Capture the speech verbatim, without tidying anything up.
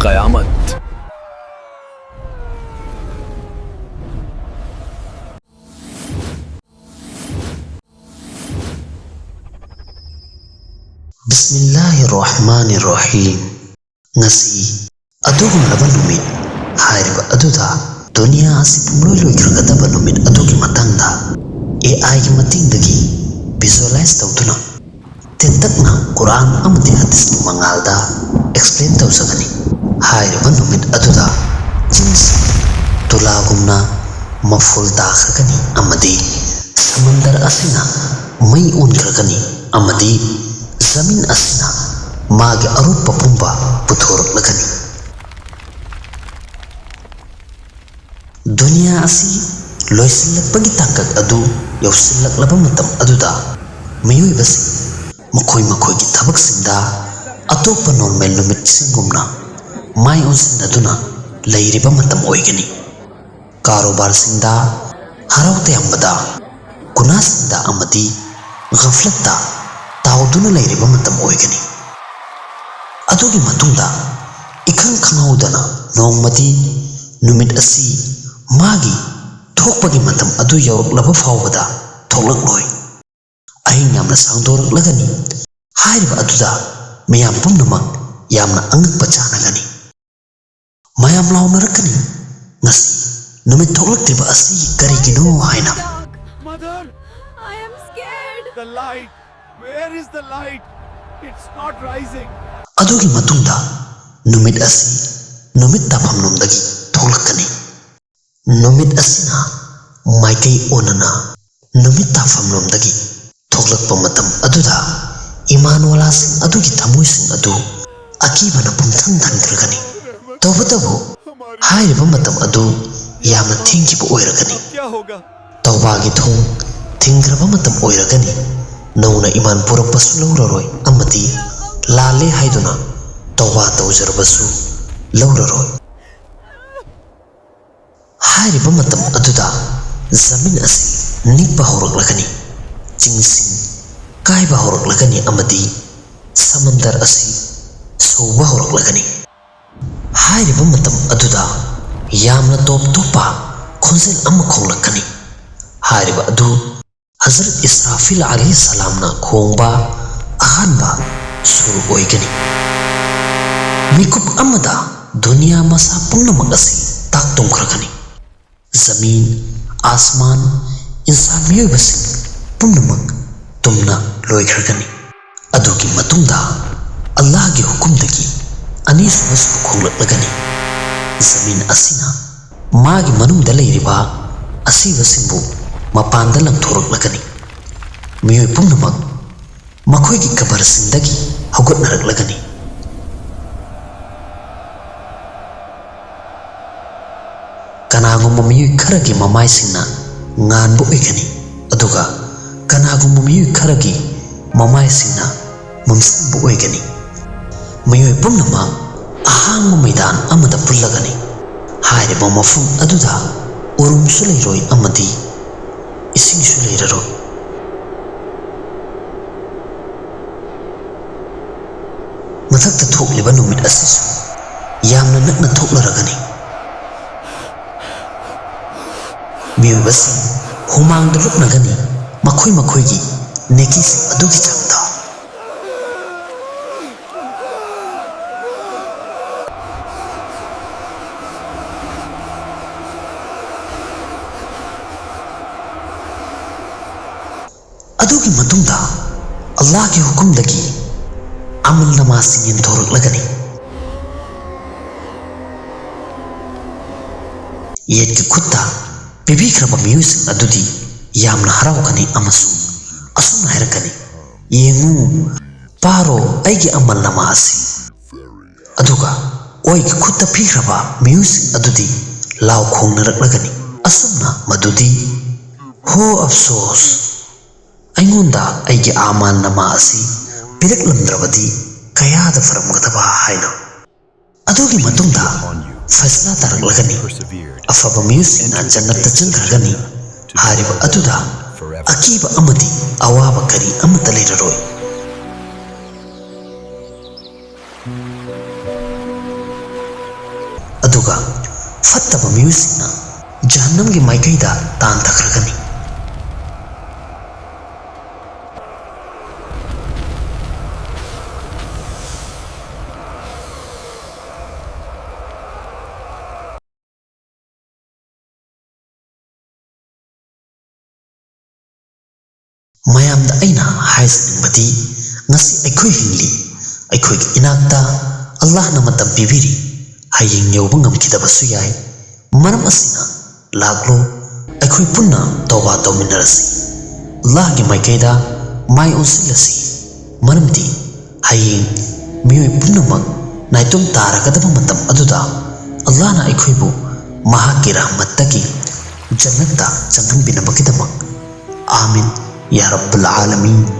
ꯀꯌꯥꯃꯠ꯫ ꯕꯤꯁꯃꯤꯜꯂꯥꯍꯤꯔ ꯔꯍꯃꯥꯅꯤꯔ ꯔꯍꯤꯝ꯫ ꯉꯁꯤ ꯑꯗꯨꯒꯨꯝꯂꯕ ꯅꯨꯃꯤꯠ ꯍꯥꯏꯔꯤꯕ ꯑꯗꯨꯗ ꯗꯨꯅꯤꯌꯥ ꯑꯁꯤ ꯄꯨꯝꯂꯣꯏ ꯂꯣꯏꯈ꯭ꯔꯒꯗꯕ ꯅꯨꯃꯤꯠ ꯑꯗꯨꯒꯤ ꯃꯇꯥꯡꯗ ꯑꯦ ꯑꯥꯏꯒꯤ ꯃꯇꯦꯡꯗꯒꯤ ꯚꯤꯖꯨꯑꯦꯂꯥꯏꯁ ꯇꯧꯗꯨꯅ ꯇꯦꯟꯇꯛꯅ ꯀꯨꯔꯥꯟ ꯑꯃꯗꯤ ꯍꯗꯤꯁꯀꯤ ꯃꯉꯥꯜꯗ ꯑꯦꯛꯁꯄ꯭ꯂꯦꯟ ꯇꯧꯖꯒꯅꯤ꯫ ꯍꯥꯏꯔꯤꯕ ꯅꯨꯃꯤꯠ ꯑꯗꯨꯗ ꯆꯤꯡꯁꯤꯡ ꯇꯨꯂꯥꯒꯨꯝꯅ ꯃꯐꯨꯜ ꯇꯥꯈ꯭ꯔꯒꯅꯤ ꯑꯃꯗꯤ ꯁꯃꯟꯗꯔ ꯑꯁꯤꯅ ꯃꯩ ꯑꯣꯟꯈ꯭ꯔꯒꯅꯤ ꯑꯃꯗꯤ ꯖꯃꯤꯟ ꯑꯁꯤꯅ ꯃꯥꯒꯤ ꯑꯔꯣꯠꯄ ꯄꯨꯝꯕ ꯄꯨꯊꯣꯔꯛꯂꯒꯅꯤ꯫ ꯗꯨꯅꯤꯌꯥ ꯑꯁꯤ ꯂꯣꯏꯁꯤꯜꯂꯛꯄꯒꯤ ꯇꯥꯡꯀꯛ ꯑꯗꯨ ꯌꯧꯁꯤꯜꯂꯛꯂꯕ ꯃꯇꯝ ꯑꯗꯨꯗ ꯃꯤꯑꯣꯏꯕꯁꯤꯡ ꯃꯈꯣꯏ ꯃꯈꯣꯏꯒꯤ ꯊꯕꯛꯁꯤꯡꯗ ꯑꯇꯣꯞꯄ ꯅꯣꯔꯃꯦꯜ ꯅꯨꯃꯤꯠꯁꯤꯡꯒꯨꯝꯅ ꯃꯥꯏ ꯑꯣꯟꯁꯤꯟꯅꯗꯨꯅ ꯂꯩꯔꯤꯕ ꯃꯇꯝ ꯑꯣꯏꯒꯅꯤ꯫ ꯀꯥꯔꯣꯕꯥꯔꯁꯤꯡꯗ, ꯍꯔꯥꯎ ꯇꯌꯥꯝꯕꯗ, ꯒꯨꯅꯥꯁꯤꯡꯗ ꯑꯃꯗꯤ ꯒꯐꯂꯠꯇ ꯇꯥꯎꯗꯨꯅ ꯂꯩꯔꯤꯕ ꯃꯇꯝ ꯑꯣꯏꯒꯅꯤ꯫ ꯑꯗꯨꯒꯤ ꯃꯇꯨꯡꯗ ꯏꯈꯪ ꯈꯪꯍꯧꯗꯅ ꯅꯣꯡꯃꯗꯤ ꯅꯨꯃꯤꯠ ꯑꯁꯤ ꯃꯥꯒꯤ ꯊꯣꯛꯄꯒꯤ ꯃꯇꯝ ꯑꯗꯨ ꯌꯧꯔꯛꯂꯕ ꯐꯥꯎꯕꯗ ꯊꯣꯛꯂꯛꯂꯣꯏ꯫ ꯑꯍꯤꯡ ꯌꯥꯝꯅ ꯁꯥꯡꯗꯣꯔꯛꯂꯒꯅꯤ꯫ ꯍꯥꯏꯔꯤꯕ ꯑꯗꯨꯗ ꯃꯤꯌꯥꯝ ꯄꯨꯝꯅꯃꯛ ꯌꯥꯝꯅ ꯑꯉꯛꯄ ꯆꯥꯅꯒꯅꯤ꯫ ꯃꯌꯥꯝ ꯂꯥꯎꯅꯔꯛꯀꯅꯤ, "ꯉꯁꯤ ꯅꯨꯃꯤꯠ ꯊꯣꯛꯂꯛꯇ꯭ꯔꯤꯕ ꯑꯁꯤ ꯀꯔꯤꯒꯤꯅꯣ?" ꯍꯥꯏꯅ꯫ Mother, I am scared. The light. Where is the light? It's not rising. ꯑꯗꯨꯒꯤ ꯃꯇꯨꯡꯗ ꯅꯨꯃꯤꯠ ꯑꯁꯤ ꯅꯨꯃꯤꯠ ꯇꯥꯐꯝꯂꯣꯝꯗꯒꯤ ꯊꯣꯛꯂꯛꯀꯅꯤ꯫ ꯅꯨꯃꯤꯠ ꯑꯁꯤꯅ ꯃꯥꯏꯀꯩ ꯑꯣꯟꯅꯅ ꯅꯨꯃꯤꯠ ꯇꯥꯐꯝꯂꯣꯝꯗꯒꯤ ꯊꯣꯛꯂꯛꯄ ꯃꯇꯝ ꯑꯗꯨꯗ ꯏꯃꯥꯟꯋꯥꯂꯥꯁꯤꯡ ꯑꯗꯨꯒꯤ ꯊꯃꯣꯏꯁꯤꯡ ꯑꯗꯨ ꯑꯀꯤꯕꯅ ꯄꯨꯝꯊꯟ ꯊꯟꯈ꯭ꯔꯒꯅꯤ꯫ ꯇꯧꯕꯇꯕꯨ ꯍꯥꯏꯔꯤꯕ ꯃꯇꯝ ꯑꯗꯨ ꯌꯥꯝꯅ ꯊꯦꯡꯈꯤꯕ ꯑꯣꯏꯔꯒꯅꯤ꯫ ꯇꯧꯕꯥꯒꯤ ꯊꯣꯡ ꯊꯤꯡꯈ꯭ꯔꯕ ꯃꯇꯝ ꯑꯣꯏꯔꯒꯅꯤ꯫ ꯅꯧꯅ ꯏꯃꯥꯟ ꯄꯨꯔꯛꯄꯁꯨ ꯂꯧꯔꯔꯣꯏ ꯑꯃꯗꯤ ꯂꯥꯜꯂꯦ ꯍꯥꯏꯗꯨꯅ ꯇꯧꯕꯥ ꯇꯧꯖꯔꯕꯁꯨ ꯂꯧꯔꯔꯣꯏ꯫ ꯍꯥꯏꯔꯤꯕ ꯃꯇꯝ ꯑꯗꯨꯗ ꯖꯃꯤꯟ ꯑꯁꯤ ꯅꯤꯛꯄ ꯍꯧꯔꯛꯂꯒꯅꯤ, ꯆꯤꯡꯁꯤꯡ ꯀꯥꯏꯕ ꯍꯧꯔꯛꯂꯒꯅꯤ ꯑꯃꯗꯤ ꯁꯃꯟꯗꯔ ꯑꯁꯤ ꯁꯧꯕ ꯍꯧꯔꯛꯂꯒꯅꯤ꯫ ꯍꯥꯏꯔꯤꯕ ꯃꯇꯝ ꯑꯗꯨꯗ ꯌꯥꯝꯅ ꯇꯣꯞ ꯇꯣꯞꯄ ꯈꯣꯟꯖꯦꯜ ꯑꯃ ꯈꯣꯡꯂꯛꯀꯅꯤ꯫ ꯍꯥꯏꯔꯤꯕ ꯑꯗꯨ ꯍꯖꯔꯠ ꯏꯁꯔꯥꯐꯤꯜ ꯑꯂꯤ ꯁꯂꯥꯝꯅ ꯈꯣꯡꯕ ꯑꯍꯥꯟꯕ ꯁꯨꯔ ꯑꯣꯏꯒꯅꯤ꯫ ꯃꯤꯀꯨꯞ ꯑꯃꯗ ꯗꯨꯅꯤꯌꯥ ꯃꯁꯥ ꯄꯨꯝꯅꯃꯛ ꯑꯁꯤ ꯇꯥꯛ ꯇꯨꯝꯈ꯭ꯔꯒꯅꯤ꯫ ꯖꯃꯤꯟ, ꯑꯥꯁꯃꯥꯟ, ꯏꯟꯁꯥꯟ ꯃꯤꯑꯣꯏꯕꯁꯤꯡ ꯄꯨꯝꯅꯃꯛ ꯇꯨꯝꯅ ꯂꯣꯏꯈ꯭ꯔꯒꯅꯤ꯫ ꯑꯗꯨꯒꯤ ꯃꯇꯨꯡꯗ ꯑꯜꯂꯥꯍꯒꯤ ꯍꯨꯀꯨꯝꯗꯒꯤ ꯑꯅꯤꯁꯨꯕ ꯁꯨꯔ ꯈꯣꯡꯂꯛꯂꯒꯅꯤ꯫ ꯖꯃꯤꯟ ꯑꯁꯤꯅ ꯃꯥꯒꯤ ꯃꯅꯨꯡꯗ ꯂꯩꯔꯤꯕ ꯑꯁꯤꯕꯁꯤꯡꯕꯨ ꯃꯄꯥꯟꯗ ꯂꯪꯊꯣꯔꯛꯂꯒꯅꯤ꯫ ꯃꯤꯑꯣꯏ ꯄꯨꯝꯅꯃꯛ ꯃꯈꯣꯏꯒꯤ ꯀꯕꯔꯁꯤꯡꯗꯒꯤ ꯍꯧꯒꯠꯅꯔꯛꯂꯒꯅꯤ꯫ ꯀꯅꯥꯒꯨꯝꯕ ꯃꯤꯑꯣꯏ ꯈꯔꯒꯤ ꯃꯃꯥꯏꯁꯤꯡꯅ ꯉꯥꯟꯕ ꯑꯣꯏꯒꯅꯤ, ꯑꯗꯨꯒ ꯀꯅꯥꯒꯨꯝꯕ ꯃꯤꯑꯣꯏ ꯈꯔꯒꯤ ꯃꯃꯥꯏꯁꯤꯡꯅ ꯃꯝꯁꯤꯟꯕ ꯑꯣꯏꯒꯅꯤ꯫ ꯃꯤꯑꯣꯏ ꯄꯨꯝꯅꯃꯛ ꯑꯍꯥꯡꯕ ꯃꯩꯗꯥꯟ ꯑꯃꯗ ꯄꯨꯜꯂꯒꯅꯤ꯫ ꯍꯥꯏꯔꯤꯕ ꯃꯐꯝ ꯑꯗꯨꯗ ꯎꯔꯨꯝꯁꯨ ꯂꯩꯔꯣꯏ ꯑꯃꯗꯤ ꯏꯁꯤꯡꯁꯨ ꯂꯩꯔꯔꯣꯏ꯫ ꯃꯊꯛꯇ ꯊꯣꯛꯂꯤꯕ ꯅꯨꯃꯤꯠ ꯑꯁꯤꯁꯨ ꯌꯥꯝꯅ ꯅꯛꯅ ꯊꯣꯛꯂꯔꯒꯅꯤ꯫ ꯃꯤꯑꯣꯏꯕꯁꯤꯡ ꯍꯨꯃꯥꯡꯗ ꯂꯨꯞꯅꯒꯅꯤ, ꯃꯈꯣꯏ ꯃꯈꯣꯏꯒꯤ ꯅꯦꯀꯤꯁꯤꯡ ꯑꯗꯨꯒꯤ ꯆꯥꯡꯗ꯫ ꯑꯗꯨꯒꯤ ꯃꯇꯨꯡꯗ ꯑꯜꯂꯥꯍꯒꯤ ꯍꯨꯀꯨꯝꯗꯒꯤ ꯑꯃꯜ ꯅꯃꯥꯁꯤꯡ ꯌꯦꯟꯊꯣꯔꯛꯂꯒꯅꯤ꯫ ꯌꯦꯠꯀꯤ ꯈꯨꯠꯇ ꯄꯤꯕꯤꯈ꯭ꯔꯕ ꯃꯤꯑꯣꯏꯁꯤꯡ ꯑꯗꯨꯗꯤ ꯌꯥꯝꯅ ꯍꯔꯥꯎꯒꯅꯤ ꯑꯃꯁꯨꯡ ꯑꯁꯨꯝꯅ ꯍꯥꯏꯔꯛꯀꯅꯤ, "ꯌꯦꯡꯉꯨ, ꯄꯥꯔꯣ ꯑꯩꯒꯤ ꯑꯃꯜ ꯅꯃꯥ ꯑꯁꯤ"꯫ ꯑꯗꯨꯒ ꯑꯣꯏꯒꯤ ꯈꯨꯠꯇ ꯄꯤꯈ꯭ꯔꯕ ꯃꯤꯑꯣꯏꯁꯤꯡ ꯑꯗꯨꯗꯤ ꯂꯥꯎ ꯈꯣꯡꯅꯔꯛꯂꯒꯅꯤ ꯑꯁꯨꯝꯅ ꯃꯗꯨꯗꯤ, "ꯍꯣ ꯑꯐꯁꯣꯁ! ꯑꯩꯉꯣꯟꯗ ꯑꯩꯒꯤ ꯑꯃꯜ ꯅꯃꯥ ꯑꯁꯤ ꯄꯤꯔꯛꯂꯝꯗ꯭ꯔꯕꯗꯤ ꯀꯌꯥꯗ ꯐꯔꯝꯒꯗꯕ" ꯍꯥꯏꯅ꯫ ꯑꯗꯨꯒꯤ ꯃꯇꯨꯡꯗ ꯐꯩꯁꯂꯥ ꯇꯥꯔꯛꯂꯒꯅꯤ꯫ ꯑꯐꯕ ꯃꯤꯑꯣꯏꯁꯤꯡꯅ ꯖꯟꯅꯠꯇ ꯆꯪꯈ꯭ꯔꯒꯅꯤ꯫ ꯍꯥꯏꯔꯤꯕ ꯑꯗꯨꯗ ꯑꯀꯤꯕ ꯑꯃꯗꯤ ꯑꯋꯥꯕ ꯀꯔꯤ ꯑꯃꯠꯇ ꯂꯩꯔꯔꯣꯏ꯫ ꯐꯠꯇꯕ ꯃꯤꯑꯣꯏꯁꯤꯡꯅ ꯖꯍꯟꯅꯝꯒꯤ ꯃꯥꯏꯀꯩꯗ ꯇꯥꯟꯊꯈ꯭ꯔꯒꯅꯤ꯫ ꯃꯌꯥꯝꯗ ꯑꯩꯅ ꯍꯥꯏꯖꯅꯤꯡꯕꯗꯤ, ꯉꯁꯤ ꯑꯩꯈꯣꯏ ꯍꯤꯡꯂꯤ, ꯑꯩꯈꯣꯏꯒꯤ ꯏꯅꯥꯛꯇ ꯑꯜꯂꯥꯍꯅ ꯃꯇꯝ ꯄꯤꯕꯤꯔꯤ꯫ ꯍꯌꯦꯡ ꯌꯧꯕ ꯉꯝꯈꯤꯗꯕꯁꯨ ꯌꯥꯏ꯫ ꯃꯔꯝ ꯑꯁꯤꯅ, ꯂꯥꯛꯂꯣ, ꯑꯩꯈꯣꯏ ꯄꯨꯟꯅ ꯇꯧꯕꯥ ꯇꯧꯃꯤꯟꯅꯔꯁꯤ, ꯑꯜꯂꯥꯍꯒꯤ ꯃꯥꯏꯀꯩꯗ ꯃꯥꯏ ꯑꯣꯟꯁꯤꯜꯂꯁꯤ꯫ ꯃꯔꯝꯗꯤ ꯍꯌꯦꯡ ꯃꯤꯑꯣꯏ ꯄꯨꯝꯅꯃꯛ ꯅꯥꯏꯇꯣꯝ ꯇꯥꯔꯒꯗꯕ ꯃꯇꯝ ꯑꯗꯨꯗ, ꯑꯜꯂꯥꯍꯅ ꯑꯩꯈꯣꯏꯕꯨ ꯃꯍꯥꯛꯀꯤ ꯔꯍꯃꯠꯇꯒꯤ ꯖꯟꯅꯠꯇ ꯆꯪꯍꯟꯕꯤꯅꯕꯒꯤꯗꯃꯛ꯫ ꯑꯥꯃꯤꯟ ꯌꯥ ꯔꯕ꯭ꯕꯜ ꯑꯥꯂꯃꯤꯟ꯫